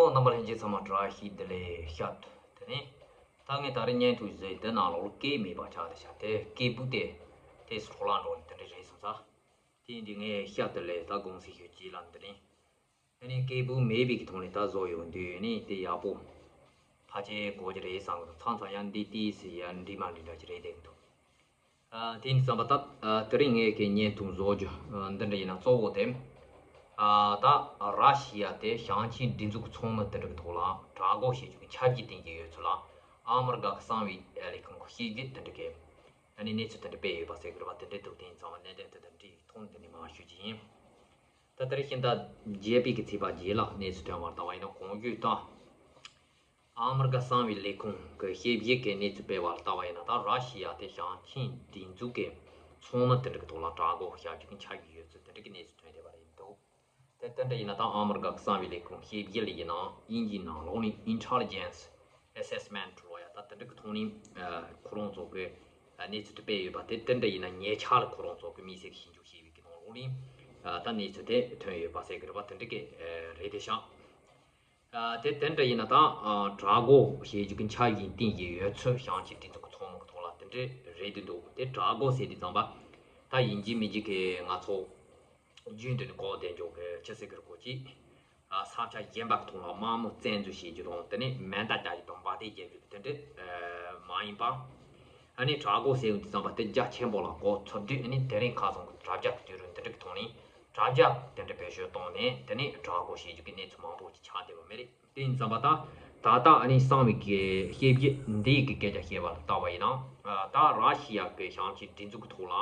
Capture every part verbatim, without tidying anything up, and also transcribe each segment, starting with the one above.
རྣམ་པ་ལྷན་རྒྱས་ཚང་མ་བཀྲ་ཤིས་བདེ་ལེགས་ཤག་དེ་ནས་ད་ངས་ད་རེས་བརྙན་ཐུང་བཟོས་འདི་ནང་ལོགས་ལ་སྐད་མེད་པ་ཆགས་བསྡད་ཤག་དེ་སྐད་སྦུག་དེ་དེ་སུ་འཕྲོ་བརླག་འགྲོ་ནས་དེ་འདྲ་རེད་སོང་ཙང་། དེ་འདི་ངས་ཤག་དེ་ལས་ད་དགོངས་སེལ་ཞུ་རྒྱུ་ལ་འདི་ནས། དེ་ནས་སྐད་སྦུག་མེད་པའི་གི་ཐོག་ནས་ད་བཟོ་ཡོང་དུས་ནས་དེ་ཡག་པོ་ཕལ་ཆེར་གོ་རྒྱུ་རེད་བསམ་གི་འདུག་མཚམས་མཚམས་ཡང་འདི་ཏིས་ཡང་འགྲིག་མ་འགྲིག་འདྲ་ཅིག་རེད་བསྡད་གི་འདུག་ཨ། དེ་ཡིན་ཙམ་པ་ད། ཨ། དེ་རིང་ངས་ཀྱི་བརྙན་ཐུང་བཟོ་རྒྱུ་ཨ། འདི་འདྲ་ཡིན་ན་གཙོ་བོ་དེ། ཨ། ད་ར་ཤི་ཡ་དེ་ཞིང་ཆེན་སྒྲིག་འཛུགས་ཀྱི་ཚོགས་མི་དེ་འདྲ་གི་ཐོག་ལ་དྲག་རྒོལ་བྱེད་རྒྱུ་གི་འཆར་གཞི་བཏིང་གི་ཡོད་ཚུལ་ལ་ཨ་མི་རི་ཀ་གི་གསང་བའི་ལས་ཁུངས་ཀྱི་བཤད་རྒྱུ་དེ་འདྲ་གི་ཨ་ནི་གནས་ཚུལ་དེ་འདྲ་སྤེལ་ཡོད་པ་ཟེར་གི་རེད་པ། དེ་འདྲ་འདུག་དེ་ཡིན་ཙང་གནད་དོན་དེ་དང་འདྲིས་ཐོག་འདི་ནས་མར་ཞུ་རྒྱུ་ཡིན། ད་ལྟར་ཤིང་རྟ་བརྒྱད་པའི་གི་ཚེས་པ་བརྒྱད་ལ་གནས་ཚུལ་ཐོན་པར་ལྟ་བ་ཡིན་ན་གོང་བརྗོད་དང་། ཨ་མི་རི་ཀ་གསང་བའི་ལས་ཁུངས་ཀྱི་དཔྱད་ཞིབ་ཀྱི་གནས་ཚུལ་སྤེལ་བར་ལྟ་བ་ཡིན་ན་ད་ར་ཤི་ཡ་དེ་ཞིང་ཆེན་སྒྲིག་འཛུགས་ཀྱི་ཚོགས་མི་དེ་འདྲ་གི་ཐོག་ལ་དྲག་རྒོལ་བྱ་རྒྱུ་གི་འཆར་གཞི་ཡོད་ཚུལ་དེ་འདྲ་གི་གནས་ཚུལ་ཐོན་བསྡད་པ་རེད་འདུག་དེ་དེ་འདྲ་ཡིན་ན་ད་ཨ་མི་རི་ཀ་གསང་བའི་ལས་ཁུངས་དཔྱད་ཞིབ་ལ་ཡིན་ནའང་དབྱིན་ཇིའི་ནང་ལོགས་ནས་Intelligence Assessment ལོ་ཡ་ད་དེ་འདྲ་གི་ཐོག་ནས་ཁོ་རང་ཚོ་གི་གནས་ཚུལ་དེ་སྤེལ་ཡོད་པ་དེ་དེ་འདྲ་ཡིན་ན་ཉེ་ཆར་ལ་ཁོ་རང་ཚོ་གི་དམིགས་བསལ་གྱི་ཞིབ་འཇུག་བྱས་པའི་གི་ནང་ལོགས་ནས་ད་གནས་ཚུལ་དེ་ཐོན་ཡོད་པ་ཟེར་གི་རེད་པ། དེ་འདྲ་གི་རེད་དེ་ཤག་ཨ། དེ་དེ་འདྲ་ཡིན་ན་ད་ཨ། དྲག་རྒོལ་བྱེད་རྒྱུ་གི་འཆར་གཞི་བཏིང་གི་ཡོད་ཚུལ་ཞིང་ཆེན་སྒྲིག་འཛུགས་ཀྱི་ཚོགས་མི་གི་ཐོག་ལ་དེ་འདྲ་རེད་དེ་འདུག་དེ་དྲག་རྒོལ་ཟེར་དུས་ཙམ་པ་ད་ཡིན་གཅིག་མིན་གཅིག་གི་ང་ཚོ་རྒྱུན་དུ་ནས་གོ་བསྡད་འཇོག་གི་ཆི་ཟེར་གི་རེད་གོ་ཅིག་ཨ། ས་ཆ་གཞན་པ་གི་ཐོག་ལ་དམག་མི་བཙན་འཛུལ་བྱེད་རྒྱུ་དང་དེ་ནས་མེ་མདའ་རྒྱག་རྒྱུ་དང་འབར་མདེལ་རྒྱག་རྒྱུ་དེ་འདྲ་ཨ། མ་ཡིན་པ། ཨ་ནི་དྲག་རྒོལ་ཟེར་ཡོང་དུས་ཙམ་པ་དེ་རྒྱ་ཆེན་པོ་ལ་གོ་ཚོར་དུས་ཨ་ནི་དེ་རིང་ཁ་སང་གི་དྲ་རྒྱ་གི་དུས་རིམ་དེ་འདྲ་གི་ཐོག་ནས་དྲ་རྒྱ་དེ་འདྲ་བེད་སྤྱོད་བཏང་ནས་དེ་ནས་དྲག་རྒོལ་བྱེད་རྒྱུ་གི་གནས་ཚུལ་མང་པོ་ཞིག་ཆགས་བསྡད་པ་མ་རེད། དེ་ཡིན་ཙམ་པ་ད་ད་ལྟ་ཨ་ནི་གསང་བའི་གི་དཔྱད་ཞིབ་འདིའི་གི་སྐད་ཆ་བཤད་པ་ལ་བལྟ་བ་ཡིན་ན་ད་ར་ཤི་ཡ་གི་ཞིང་ཆེན་སྒྲིག་འཛུགས་ཀྱི་ཐོག་ལ་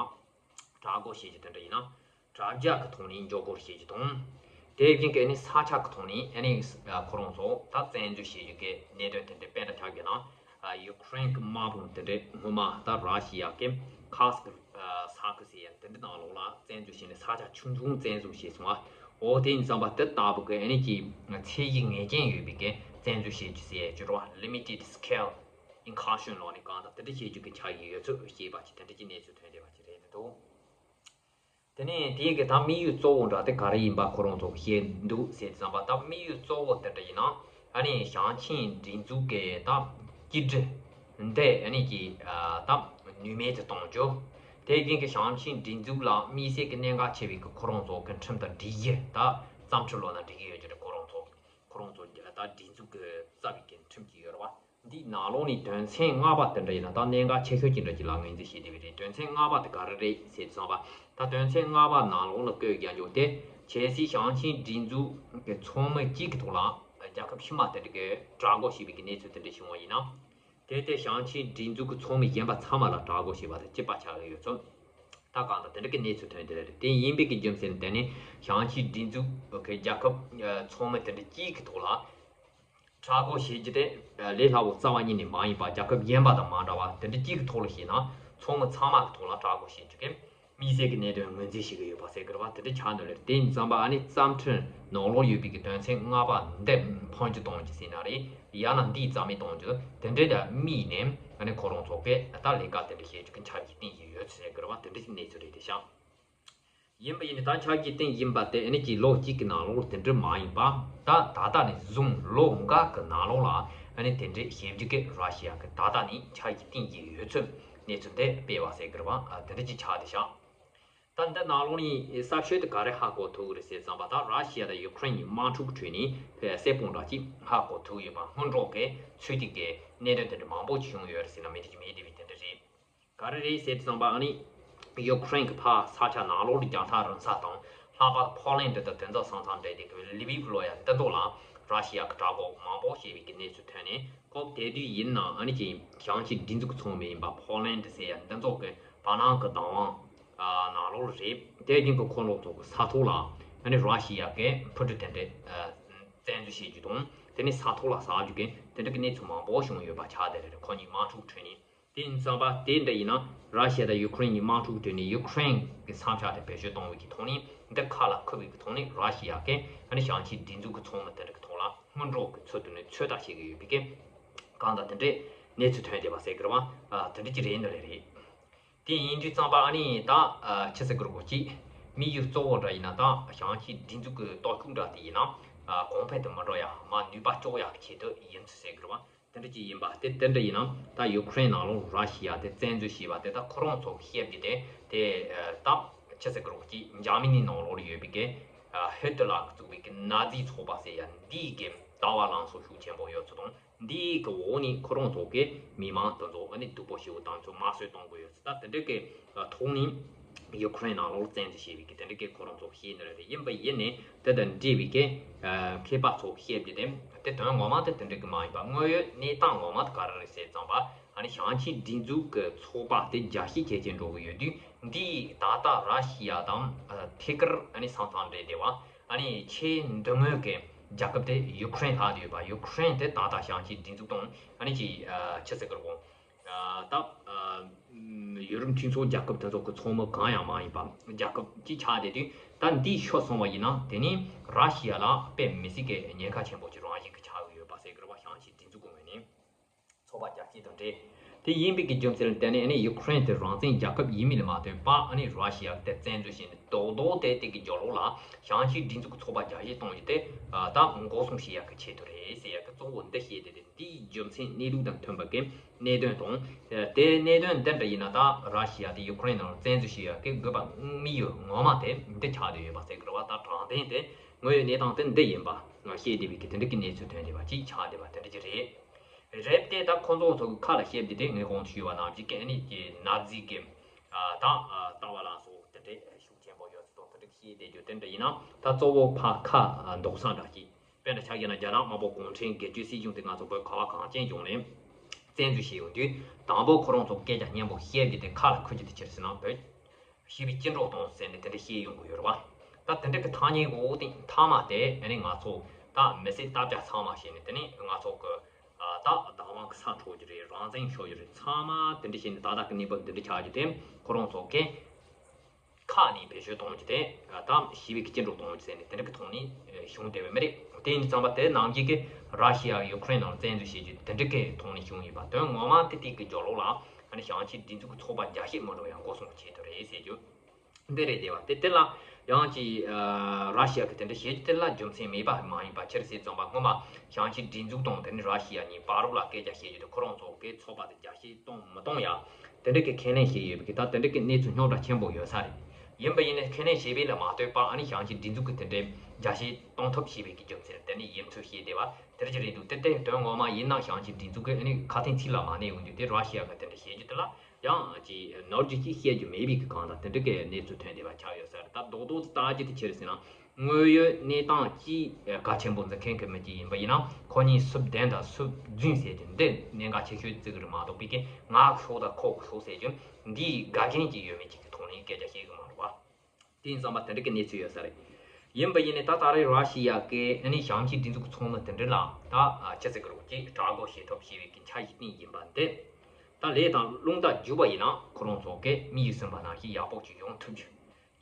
དྲག་རྒོལ་བྱེད་རྒྱུ་དེ་འདྲ་ཡིན་ན་དྲ་རྒྱ་གི་ཐོག་ནས་འཇོག་རྒོལ་བྱེད་རྒྱུ་དང་། དེ་བཞིན་གི་ཨ་ནི་ས་ཆ་གི་ཐོག་ནས་ཨ་ནི་ཁོ་རང་ཚོ་ད་བཙན་འཛུལ་བྱེད་རྒྱུ་གི་གནད་དོན་དེ་འདྲ་དཔེར་ན་ཆ་བཞག་ན་ཡུ་ཀེ་རེན་གི་དམག་དཔུང་དེ་འདྲ་སྔོན་མ་ད་ར་ཤི་ཡ་གི་ཁཱ་སི་ཀི་ས་ཁུལ་ཟེར་ཡ་དེ་འདྲ་ནང་ལོགས་ལ་བཙན་འཛུལ་བྱས་ནས་ས་ཆ་ཆུང་ཆུང་བཙན་བཟུང་བྱས་སོང་བ། འོ་དེ་ཡིན་ཙམ་པ་དེ་ལྟ་བུ་གི་ཨ་ནི་ཀྱི་ཚད་གཞི་ངེས་ཅན་ཡོད་པའི་གི་བཙན་འཛུལ་བྱེད་རྒྱུ་ཟེར་ཡ་ཅིག་རེད་བ། Limited scale incursion ལོག་ནས་གང་ལྟར་དེ་འདྲ་བྱེད་རྒྱུ་གི་འཆར་གཞི་ཡོད་ཚུལ་བཤད་པ་ཅིག་དེ་འདྲ་གི་གནས་ཚུལ་ཐོན་བསྡད་པ་ཅིག་རེད་འདུག་དེ་ནས་དེའི་གི་ད་དམིགས་ཡུལ་གཙོ་བོ་འདྲ་དེ་ག་རེ་ཡིན་པ་ཁོ་རང་ཚོ་གི་བཤད་འདུག་ཟེར་ཙམ་པ་ད་དམིགས་ཡུལ་གཙོ་བོ་དེ་འདྲ་ཡིན་ན་ཨ་ནི་ཞིང་ཆེན་སྒྲིག་འཛུགས་ཀྱི་ད་གཅིག་སྒྲིལ་འདི་ཨ་ནི་ཀྱི་ད་ནུས་མེད་དུ་གཏོང་རྒྱུ། དེ་བཞིན་གྱི་ཞིང་ཆེན་སྒྲིག་འཛུགས་ལ་དམིགས་བསལ་གྱི་གནད་འགག་ཆེ་བའི་གི་ཁོ་རང་ཚོ་གི་ཁྲིམས་དང་སྒྲིག་གཞི་ད་བརྩམས་ཁྲིམས་ལོ་ན་སྒྲིག་གི་ཡོད་རྒྱུ་རེད། ཁོ་རང་ཚོ་ཁོ་རང་ཚོ་ད་སྒྲིག་འཛུགས་ཀྱི་རྩ་བའི་གི་ཁྲིམས་ཀྱི་ཡོད་རེད་བ། འདིའི་ནང་ལོགས་ནས་དོན་ཚན་ལྔ་པ་དེ་འདྲ་ཡིན་ན་ད་གནད་འགག་ཆེ་ཤོས་ཅིག་འདྲ་ཅིག་ལ་ངོས་འཛིན་བྱེད་བསྡད་པ་རེད། དོན་ཚན་ལྔ་པ་དེ་ག་རེ་རེད་ཟེར་དུས་ཙམ་པ་ད་དོན་ཚན་ལྔ་པ་ནང་ལོགས་ལ་བཀོད་རྒྱ་འཇོག་དེ་གལ་སྲིད་ཞིང་ཆེན་སྒྲིག་འཛུགས་ཀྱི་ཚོགས་མི་གཅིག་གི་ཐོག་ལ་རྒྱལ་ཁབ་ཕྱི་མ་དེ་འདྲ་གི་དྲག་རྒོལ་བྱས་པའི་གི་གནས་ཚུལ་དེ་འདྲ་བྱུང་བ་ཡིན་ན། དེ་ལྟའི་ཞིང་ཆེན་སྒྲིག་འཛུགས་ཀྱི་ཚོགས་མི་གཞན་པ་ཚང་མ་ལ་དྲག་རྒོལ་བྱས་པ་དང་གཅིག་པ་ཆགས་ཀྱི་ཡོད་ཚུལ། ད་གང་ལྟར་དེ་འདྲ་གི་གནས་ཚུལ་ཐོན་བསྡད་རེད། དེ་ཡིན་པའི་གི་རྒྱུ་མཚན་དེ་ནི་ཞིང་ཆེན་སྒྲིག་འཛུགས་ཀྱི་རྒྱལ་ཁབ་ཚོགས་མི་དེ་འདྲ་གཅིག་གི་ཐོག་ལ་དྲག་རྒོལ་བྱེད་རྒྱུ་དེ་ལས་སླ་བོ་རྩ་བ་ཉིད་ནས་མ་ཡིན་པ། རྒྱལ་ཁབ་གཞན་པ་དང་མ་འདྲ་བ་དེ་འདྲ་གཅིག་གི་ཐོག་ལ་བྱས་ན་ཚོགས་མི་ཚང་མ་གི་ཐོག་ལ་དྲག་རྒོལ་བྱེད་རྒྱུ་གི་དམིགས་བསལ་གྱི་གནད་དོན་ངོས་འཛིན་བྱེད་ཀྱི་ཡོད་པ་ཟེར་གྱི་རེད་བ། དེ་འདྲ་ཆགས་འདུག་ལེ། དེ་ཡིན་ཙམ་པ་ཨ་ནི་བརྩམས་ཁྲིམས་ནང་ལོགས་ཡོད་པའི་གི་དོན་ཚན་ལྔ་པ་འདི་འཕོ་འགྱུར་གཏོང་རྒྱུ་ཟེར་ན་རེད། ཡང་ན་འདིའི་རྩ་མེད་གཏོང་རྒྱུ་དེ་འདྲ་ལ་དམིགས་ནས་ཨ་ནི་ཁོ་རང་ཚོ་གིས་ད་ལས་ཀ་དེ་འདྲ་བྱེད་རྒྱུ་གི་འཆར་གཞི་བཏིང་གི་ཡོད་ཟེར་གྱི་རེད་བ། དེ་འདྲ་ཞིག་གནས་ཚུལ་རེད་དེ་ཤག་ཡིན་པ་ཡིན་ནི་ད་འཆར་གཞི་བཏིང་བཞིན་པ་དེ་ཨ་ནི་ཅིག་ལོ་གཅིག་གི་ནང་ལོགས་དེ་འདྲ་མ་ཡིན་པ། ད་ད་ལྟ་ནས་བཟུང་ལོ་འགའ་གི་ནང་ལོགས་ལ་ཨ་ནི་དེ་འདྲའི་ཞིབ་འཇུག་གིས་ར་ཤི་ཡ་གི་ད་ལྟ་ནས་འཆར་གཞི་བཏིང་གི་ཡོད་ཚུལ་གནས་ཚུལ་དེ་སྤེལ་བ་ཟེར་གི་རེད་བ། དེ་འདྲ་ཅིག་ཆགས་བསྡད་ཤག་ད་འདི་ནང་ལོགས་ནས་གསར་ཤོས་དེ་ག་རེ་ཧ་གོ་ཐུབ་ཀྱི་རེད་ཟེར་ཙམ་པ། ད་ར་ཤི་ཡ་དང་ཡུ་ཀེ་རེན་གཉིས་དམག་འཁྲུག་གི་ཁྲོད་ནས་ཕར་གསལ་པོ་འདྲ་ཅིག་ཧ་གོ་ཐུབ་ཡོད་པ། སྔོན་འགྲོ་གི་ཚུལ་དེ་གི་གནད་དོན་དེ་འདྲ་མང་པོ་ཅིག་བྱུང་ཡོད་རེད་ཟེར་ན་མི་འགྲིག་གི་མེད་བསྡད་པའི་དེ་འདྲ་རེད། ག་རེ་རེད་ཟེར་དུས་ཙམ་པ་ཨ་ནི་ཡུ་ཀེ་རེན་གྱི་ཕར་ས་ཆ་ནང་ལོགས་ལ་རྒྱང་ཐག་རིང་ས་དང་། ལྷག་པར་ཕོ་ལན་ཌི་དང་དེ་ཚོ་ས་མཚམས་འབྲེལ་ཏེ་གི་ལི་བིབ་ལོ་ཡ་འདི་ཚོ་ལ་ར་ཤི་ཡ་གི་དྲག་རྒོལ་མང་པོ་བྱས་པའི་གི་གནས་ཚུལ་ཐོན་ནས། སྐབས་དེ་དུས་ཡིན་ནའང་ཨ་ནི་ཅིག་ཞིང་ཆེན་སྒྲིག་འཛུགས་ཀྱི་ཚོགས་མི་ཡིན་པ་ཕོ་ལན་ཌི་ཟེར་ཡ་འདི་ཚོ་གི་བར་སྣང་གི་བདག་དབང་ནང་ལོགས་ལ་རེད། དེ་བཞིན་གི་ཁོ་རང་ཚོ་གི་ས་ཐོག་ལ་ཨ་ནི་ར་ཤི་ཡ་གི་འཕུར་གྲུ་དེ་འདྲ་བཙན་འཛུལ་བྱེད་རྒྱུ་དང་། དེ་ནས་ས་ཐོག་ལ་ཟག་རྒྱུ་གི་དེ་འདྲ་གི་གནས་ཚུལ་མང་པོ་བྱུང་ཡོད་པ་ཆགས་བསྡད་རེད། ཁོ་གཉིས་དམག་འཁྲུག་ཁྲོད་ནས། དེ་ཡིན་ཙང་པ་དེ་འདྲ་ཡིན་ན་ར་ཤི་ཡ་དང་ཡུ་ཀེ་རེན་གཉིས་དམག་འཁྲུག་ཁྲོད་ནས་ཡུ་ཀེ་རེན་གྱི་ས་ཆ་དེ་བེད་སྤྱོད་གཏོང་བའི་གི་ཐོག་ནས། འདི་ཁ་ལ་ཁུར་བའི་གི་ཐོག་ནས་ར་ཤི་ཡ་གིས་ཨ་ནི་ཞིང་ཆེན་སྒྲིག་འཛུགས་ཀྱི་ཚོགས་མི་དེ་འདྲ་གི་ཐོག་ལ་སྔོན་འགྲོ་གི་ཚུལ་དུ་ནས་ཚོད་ལྟ་བྱེད་ཀྱི་ཡོད་པའི་གི་གང་ལྟར་དེ་འདྲའི་གནས་ཚུལ་ཐོན་བསྡད་པ་ཟེར་གི་རེད་བ། དེ་འདྲ་ཅིག་རེད་འདི་ལས་རེད། དེ་ཡིན་དུས་ཙམ་པ་ཨ་ནི་ད་ཆི་ཟེར་གི་རེད་གོ་ཅིག་དམིགས་ཡུལ་གཙོ་བོ་འདྲ་ཡིན་ན་ད་ཞིང་ཆེན་སྒྲིག་འཛུགས་ཀྱི་སྟོབས་ཤུགས་འདྲ་དེ་ཡིན་ན་ གོང་འཕེལ་དུ་མི་འགྲོ་ཡ་མ་ནུས་པ་གཅོག་ཡ་གི་ཆེད་དུ་ཡིན་ཚུལ་ཟེར་གི་རེད་བ། དེ་འདྲ་ཅིག་ཡིན་པ་དེ་དེ་འདྲ་ཡིན་ན་ད་ཡུ་ཁུ་རེན་ནང་ལོགས་ར་ཤི་ཡ་དེ་བཙན་འཛུལ་བྱས་པ་དེ་ད་ཁོ་རང་ཚོ་བཤད་རྒྱུ་དེ་དེ་ད་ཆི་ཟེར་གི་རོགས་ཀྱིས་འཇར་མ་ནི་ནང་ལོགས་ཡོད་པའི་གི་ཧི་ཏི་ལ་གི་བཙུགས་པའི་གི་ན་ཛི་ཚོགས་པ་ཟེར་ཡ་འདིའི་གི་ལྟ་བ་ལངས་ཕྱོགས་ཤུགས་ཆེན་པོ་ཡོད་ཚུལ་དང་། འདིའི་གི་འོག་ནས་ཁོ་རང་ཚོ་གི་མི་མང་དེ་ཚོ་ཨ་ནི་སྡུག་པོ་ཞེ་པོ་བཏང་ཚུལ་དམར་གསོད་གཏོང་གི་ཡོད་ཚུལ། ད་དེ་འདྲ་གི་ཐོག་ནས་ཡུ་ཁུ་རེན་ནང་ལོགས་བཙན་འཛུལ་བྱས་པའི་གི་དེ་འདྲ་གི་ཁོ་རང་ཚོ་བཤད་ནི་རེད། ཡིན་པ་ཡིན་ནའི་དེ་དང་འབྲེལ་བའི་གི་མཁས་པ་ཚོ་བཤད་རྒྱུ་དེ་དེ་དོན་ངོ་མ་དེ་དེ་འདྲ་གི་མ་ཡིན་པ། དངོས་ཡོད་གནས་སྟངས་ངོ་མ་དེ་ག་རེ་རེད་ཟེར་ཙམ་པ། ཨ་ནི་ཞང་ཆིན་སྒྲིག་འཛུགས་ཀྱི་ཚོགས་པ་དེ་རྒྱ་ཤེད་ཆེ་ཆེ་འགྲོ་གི་ཡོད་དུས། འདིས་ད་ལྟ་ར་ཤི་ཡ་དང་ཐད་ཀར་ཨ་ནི་ས་མཚམས་འབྲེལ་བསྡད་པ། ཨ་ནི་ཆེས་མདུན་ངོས་ཀྱི་རྒྱལ་ཁབ་དེ་ཡུ་ཁུ་རེན་ལྷག་བསྡད་ཡོད་པ། ཡུ་ཁུ་རེན་དེ་ད་ལྟ་ཞང་ཆིན་སྒྲིག་འཛུགས་དང་ཨ་ནི་ཅིག་ཆི་ཟེར་གི་རེད་གོ། ད་ཡུ་རོབ་མཐུན་ཚོགས་རྒྱལ་ཁབ་དེ་ཚོ་གི་ཚོགས་མི་གང་ཡང་མ་ཡིན་པ་རྒྱལ་ཁབ་ཅིག་ཆགས་བསྡད་དུས། ད་འདིས་ཤོར་སོང་བ་ཡིན་ན་དེ་ནི་ར་ཤི་ཡ་ལ་དཔེ་མི་སྲིད་ཀྱི་ཉེན་ཁ་ཆེན་པོ་ཅིག་རང་བཞིན་གྱི་ཆགས་ཀྱི་ཡོད་པ་ཟེར་གི་རེད་བ། ཞང་ཆིན་སྒྲིག་འཛུགས་ཀྱི་ངོས་ནས། ཚོགས་པ་རྒྱ་སྐྱེད་དང་འབྲེལ། དེ་ཡིན་པའི་གི་རྒྱུ་མཚན་ལ་བརྟེན་ནས་ཨ་ནི་ཡུ་ཁུ་རེན་དེ་རང་བཙན་རྒྱལ་ཁབ་ཡིན་མིན་ལ་མ་ལྟོས་པར། ཨ་ནི་ར་ཤི་ཡ་དེ་བཙན་འཛུལ་བྱས་ནས་རྡོག་རྡོག་དེ་དེ་གི་རྒྱབ་ལོགས་ལ་ཞང་ཆིན་སྒྲིག་འཛུགས་ཀྱི་ཚོགས་པ་རྒྱ་སྐྱེད་གཏོང་རྒྱུ་དེ་ད་འགོག་སྲུང་བྱེད་ཡག་གི་ཆེད་དུ་རེད་ཟེར་ཡག་གི་གཙོ་བོ་འདི་བཤད་དེ། དེ་འདིའི་རྒྱུ་མཚན་གནས་ལུགས་དང་མཐུན་པ་གི་གནད་དོན་དང་། དེ་གནད་དོན་འདི་འདྲ་ཡིན་ན་ད་ར་ཤི་ཡ་དེ་ཡུ་ཁུ་རེན་ནང་བཙན་འཛུལ་བྱེད་ཡག་གི་དགོས་པ་དམིགས་ཡུལ་ངོ་མ་དེ་འདི་ཆགས་བསྡད་ཡོད་པ་ཟེར་གི་རེད་བ། ད་དྲང་བདེན་དེ་དངོས་ཡོད་གནས་སྟངས་དེ་འདི་ཡིན་པ་བཤད་བསྡད་པའི་གི་དེ་འདྲ་གི་གནས་ཚུལ་ཐོན་བསྡད་པ་ཅིག་ཆགས་བསྡད་པ་དེ་འདྲ་ཅིག་རེད། རེད་དེ་ད་ཁོང་ཚོ་ཚོ་གི་ཁ་ལ་བཤད་རྒྱུ་དེ་ངས་གོང་དུ་ཞུས་པ་ནང་བཞིན་གི་ཨ་ནི་ཀྱི་ན་ཛི་གི་ད་ལྟ་བ་ལ་སོགས་དེ་འདྲའི་ཤུགས་ཆེན་པོ་ཡོད་ཚུལ་དང་དེ་འདྲ་བཤད་བསྡད་རྒྱུ་དེ་འདྲ་ཡིན་ན། ད་གཙོ་བོ་ཕ་ཁ་འདོགས་ས་འདྲ་ཅིག་དཔེར་ན་ཆ་བཞག་ན་རྒྱ་ནག་དམར་པོ་གུང་ཁྲན་སྒེར་གཅོད་སྲིད་གཞུང་དེ་ང་ཚོ་བོད་ག་བ་གངས་ཅན་ལྗོངས་ནས་བཙན་འཛུལ་བྱས་ཡོང་དུས། དང་པོ་ཁོ་རང་ཚོ་སྐད་ཆ་སྙན་པོ་བཤད་རྒྱུ་དེ་ཁ་ལ་འཁུར་རྒྱུ་དེ་ཅི་རེད་ཟེར་ན། བོད་ཞི་བའི་སྐྱིད་འགྲོ་གཏོང་ཟེར་ནས་དེ་འདྲ་བཤད་ཡོང་གི་ཡོད་རེད་བ། ད་དེ་འདྲ་གི་ཐ་སྙད་འོག་སྟེང་མཐའ་མ་དེ་ཨ་ནི་ང་ཚོ་ད་མི་སེར་སྟབས་ཆག་ཚང་མ་བྱས་ནས། དེ་ནས་ང་ཚོ་གི་ད་བདག་དབང་གི་ས་འཕྲོག་རྒྱུ་རེད། རང་བཙན་ཤོར་རྒྱུ་རེད། ཚང་མ་དེ་འདྲ་བྱས་ནས་ད་ལྟ་གི་གནས་བབ་འདི་འདྲ་ཆགས་རྒྱུ་དེ་ཁོ་རང་ཚོ་གི་ཁ་ནས་བེད་སྤྱོད་གཏོང་རྒྱུ་དེ་ད་ཞི་བའི་གི་སྐྱིད་འགྲོ་གཏོང་རྒྱུ་ཟེར་ནས་དེ་འདྲ་གི་ཐོག་ནས་བྱུང་བསྡད་པ་མ་རེད། དེ་ཡིན་ཙང་པ་དེ་ནམ་རྒྱུན་གི་ར་ཤི་ཡ་ཡུ་ཁུ་རེན་ནང་བཙན་འཛུལ་བྱེད་རྒྱུ་དེ་འདྲ་གི་ཐོག་ནས་བྱུང་ཡོད་པ། དོན་ངོ་མ་དེ་དེ་གི་རྒྱབ་ལོགས་ལ་ཨ་ནི་ཞང་ཆིན་སྒྲིག་འཛུགས་ཀྱི་ཚོགས་པ་རྒྱ་སྐྱེད་མི་འགྲོ་ཡང་འགོག་སྲུང་གི་ཆེད་དུ་རེད་ཟེར་རྒྱུ། འདི་རེད་དེ་བ། དེ་དེ་ལ་ཡང་ཅིག་ར་ཤི་ཡ་གི་དེ་འདྲ་བྱེད་རྒྱུ་དེ་ལ་རྒྱུ་མཚན་མེད་པ་མ་ཡིན་པ། ཅི་རེད་ཟེར་ཙམ་པ་སྔོན་མ་ཞང་ཆིན་སྒྲིག་འཛུགས་དང་དེ་ནི་ར་ཤི་ཡ་གཉིས་བར་ལ་སྐད་ཆ་བཤད་རྒྱུ་དེ་ཁོ་རང་ཚོ་གི་ཚོགས་པ་དེ་རྒྱ་སྐྱེད་གཏོང་མི་གཏོང་ཡ་དེ་འདྲ་གི་ཁས་ལེན་བྱས་ཡོད་པའི་གི་ད་དེ་འདྲ་གི་གནས་ཚུལ་རྙོག་དྲ་ཆེན་པོ་ཡོད་ས་རེད། ཡིན་པ་ཡིན་ནའི་ཁས་ལེན་བྱས་པའི་ལ་མ་ལྟོས་པར་ཨ་ནི་ཞང་ཆིན་སྒྲིག་འཛུགས་ཀྱི་དེ་འདྲའི་རྒྱ་སྐྱེད་གཏོང་ཐབས་བྱས་པའི་གི་རྒྱུ་མཚན་དེ་ནི་ཡིན་ཚུལ་བཤད་བསྡད་པ་དེ་འདྲ་ཅིག་རེད་འདུག་དེ་དེ་དོན་ངོ་མ་ཡིན་ན་ཞང་ཆིན་སྒྲིག་འཛུགས་ཀྱི་ཨ་ནི་ཁ་དན་ཚིག་ལ་མ་གནས་ཡོང་དུས། དེ་ར་ཤི་ཡ་གི་དེ་འདྲ་བྱེད་རྒྱུ་དེ་ལ་ཡང་ཅིག་ནོར་རྒྱུ་ཅིག་བཤད་རྒྱུ་མེད་པའི་གི་གང་ལྟར་དེ་འདྲ་གི་གནས་ཚུལ་ཐོན་བསྡད་པ་ཆགས་ཡོད་ས་རེད། ད་རྡོག་རྡོག་ཏུ་ལྟ་རྒྱུ་དེ་ཅི་རེད་ཟེར་ན། དངོས་ཡོད་གནས་སྟངས་ཅིག་གལ་ཆེན་པོ་འཛིན་མཁན་གྱི་མི་ཅིག་ཡིན་པ་ཡིན་ན། ཁོ་གཉིས་སུ་བདེན་དང་སུ་རྫུན་ཟེར་རྒྱུ་འདི་གནད་འགག་ཆེ་ཤོས་བརྩི་གི་རེད་མ་གཏོགས། པའི་གི་ང་གི་ཕྱོགས་དང་ཁོ་གི་ཕྱོགས་ཟེར་རྒྱུ་འདིའི་དགའ་མཁན་ཅིག་ཡོད་མེད་ཅིག་གི་ཐོག་ནས་སྐད་ཆ་བཤད་གི་མ་རེད་བ། དེ་ཡིན་ཙང་མ་དེ་འདྲ་གི་གནས་ཚུལ་ཡོད་ས་རེད། ཡིན་པ་ཡིན་ནའི་ད་ད་རེས་ར་ཤི་ཡ་གི་ཨ་ནི་ཞང་ཆིན་སྒྲིག་འཛུགས་ཀྱི་ཚོགས་མི་དེ་འདྲ་ལ་ད་ཅི་ཟེར་གི་རེད་ཅིག་དྲག་རྒོལ་བྱེད་ཐབས་བྱས་པའི་གི་འཆར་གཞི་སྟེང་ཡིན་པ་འདི། ད་ལས་དང་རླུང་རྟ་རྒྱུག་པ་ཡིན་ན་ཁོ་རང་ཚོ་གི་དམིགས་ཡུལ་ཟིན་པ་ནང་བཞིན་ཡག་པོ་ཅིག་ཡོང་ཐུབ་རྒྱུ།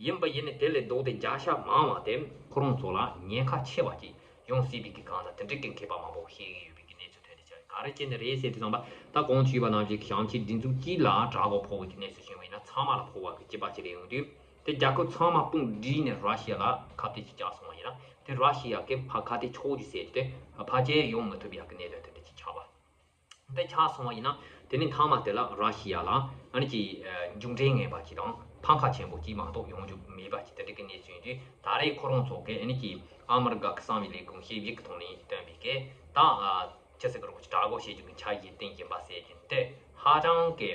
ཡིན་པ་ཡིན་ནའི་དེ་ལས་ལྡོག་སྟེ་བརྒྱ་ཆ་མང་བ་དེ་ཁོ་རང་ཚོ་ལ་ཉེན་ཁ་ཆེ་བ་ཅིག་ཡོང་སྲིད་པའི་གི་གང་ལྟར་དེ་འདྲའི་གི་མཁས་པ་མང་པོ་བཤད་ཀྱི་ཡོད་པའི་གི་གནས་ཚུལ་ཐོན་ཏེ་ཆགས། ག་རེ་བྱས་ནས་རེད་ཟེར་དུས་ཙམ་པ། ད་གོང་དུ་ཞུས་པ་ནང་བཞིན་ཞང་ཆིན་སྒྲིག་འཛུགས་གཅིག་ལ་དྲག་རྒོལ་ཕོག་པའི་གི་གནས་ཚུལ་བྱུང་བ་ཡིན་ན་ཚང་མ་ལ་ཕོག་པ་གི་སྐྱིད་པ་ཅིག་རེད་ཡོང་དུས། དེ་རྒྱལ་ཁབ་ཚང་མ་དཔུང་བསྒྲིལ་ནས་ར་ཤི་ཡ་ལ་ཁ་གཏད་ཅིག་བཅག་སོང་བ་ཡིན་ན། དེ་ར་ཤི་ཡ་གི་ཕ་ཁ་གཏད་ཆོག་རྒྱུ་ཟེར་རྒྱུ་དེ་ཕལ་ཆེར་ཡོང་མི་ཐུབ་ཡག་གི་གནད་དོན་དེ་འདྲ་ཅིག་ཆགས་པ། དེ་ཆགས་སོང་བ་ཡིན་ན། དེ་ནི་མཐའ་མ་དེ་ལ་ར་ཤི་ཡ་ལ་ཨ་ནི་ཅིག་མཇུག་འབྲས་ངན་པ་ཅིག་དང་ཕམ་ཁ་ཆེན་པོ་ཅིག་མ་གཏོགས་ཡོང་རྒྱུ་མེད་པ་ཅིག་དེ་འདྲ་གི་གནས་ཚུལ་ཡིན་དུས། ད་རེས་ཁོ་རང་ཚོ་གི་ཨ་ནི་ཅིག་ཨ་མི་རི་ཀ་གི་གསང་བའི་ལས་ཁུངས་ཞིབ་དཔྱད་ཀྱི་ཐོག་ནས་བཏོན་པའི་གི་ད་ཅི་ཟེར་གི་རེད། དྲག་རྒོལ་བྱེད་རྒྱུ་གི་འཆར་གཞི་སྟེང་ཡིན་པ་ཟེར་གྱི་འདི་ཧ་ཅང་གི་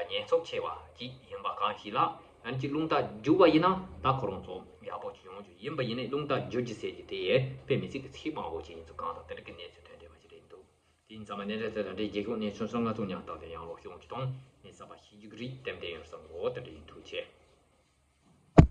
ཉེན་ཚབས་ཆེ་བ་ཅིག་ཡིན་པ་གང་ཞིག་ལ་ཨ་ནི་ཅིག་རླུང་རྟ་རྒྱུག་པ་ཡིན་ན་ད་ཁོ་རང་ཚོ་ཡག་པོ་ཅིག་ཡོང་རྒྱུ། ཡིན་པ་ཡིན་ནའི་རླུང་རྟ་རྒྱུག་རྒྱུ་ཟེར་གྱི་དེ་ཡས་དཔེ་མི་སྲིད་ཀྱི་ཚིག་མང་པོ་ཅིག་ཡིན་ཚུལ་གང་ལྟར་དེ་འདྲ་གི་གནས་ཚུལ་ཐོན་བསྡད་པ་ཞིག་རེད་འདུག་དེ་ཡིན་ཙང་མ་ནས་རེད་དེ་ད་ལྟའི་རྒྱལ་ཁབ་གནས་ཚུལ་སོང་ང་ཚོ་ཉམས་རྟོག་དེ་ཡང་ལོག་ཤོང་གི་དང་ནས་བསམ་པ་ཤེས་རྒྱུ་གི་རིགས་ཏན་ཏན་ཡོད་བསམ་གོ། དེ་འདྲ་ཡིན། ཐུགས་རྗེ་ཆེ།